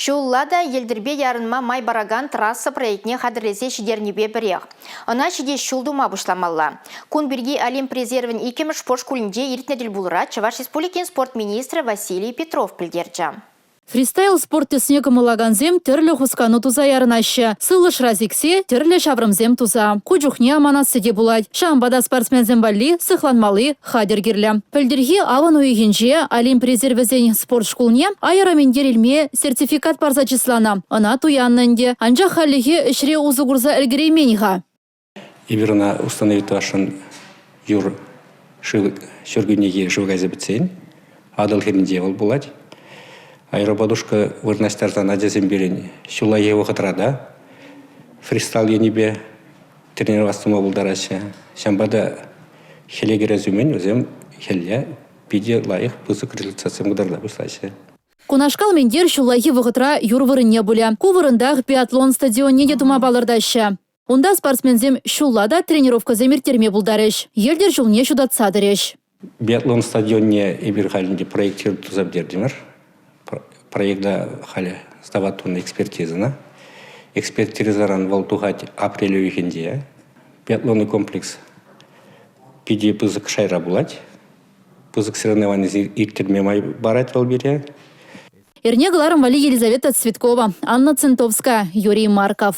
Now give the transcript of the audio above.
Ҫулла та йӗлтӗрпе ярӑнма май паракан трасса проектне хатӗрлесе ҫитернипе пӗрех. Ӑна ҫитес ҫул тума пуҫламалла. Кун пирки Олимп резервӗн иккӗмӗш спорт шкулӗнче иртнӗ тӗлпулура Чӑваш Республикин спорт министрӗ Василий Петров пӗлтерчӗ. Фристайл спорт тӗсне кӑмӑллакансем тӗрлӗ хускану туса ярӑнаҫҫӗ. Сывлӑшра сиксе, тӗрлӗ ҫаврӑмсем туса. Ку чухне аманасси те пулать. Ҫавӑнпа та спортсменсем валли сыхланмалли хатӗр кирлӗ. Пӗлтӗрхи авӑн уйӑхӗнче Олимп резервӗсен спорт шкулне аэроминтер илме сертификат парса чысланӑ. Ӑна туяннӑ ӗнтӗ. Анчах хальлӗхе ӗҫре усӑ курса ӗлкӗреймен-ха. Эпир ӑна установить тӑвасшӑн юр шыв ҫуркуннехи шыв кайса пӗтсен Атӑл хӗрринче вӑл пулать. Аэроподушка вырнаҫтарсан ачасем пирӗн ҫуллахи вӑхӑтра та фристайл енӗпе тренироваться тума пултараҫҫӗ. Ҫавӑнпа та хӗле кӗрес умӗн вӗсем хӗлле питӗ лайӑх пысӑк результатсем кӑтарта пуҫлаҫҫӗ. Кунашкал минтер ҫуллахи вӑхӑтра юр вырӑнне пулӗ. Ку вырӑнтах биатлон стадионне те тума палӑртаҫҫӗ. Унта спортсменсем ҫулла та тренировкӑсем ирттерме пултарӗҫ, йӗлтӗр ҫулне ҫутатса тӑрӗҫ. Биатлон стадионне эпир халь ӗнтӗ проектир туса пӗтертӗмӗр. Проекта халӗ сдавать тунӑ экспертизӑна. Экспертизӑран вӑл тухать апрель уйӑхӗнче. Биатлонный комплекс питӗ пысӑк шайра пулать. Пысӑк соревнованисем ирттерме май парать вӑл пире. Эрне кӑларӑм валли Елизавета Цветкова, Анна Центовская, Юрий Марков.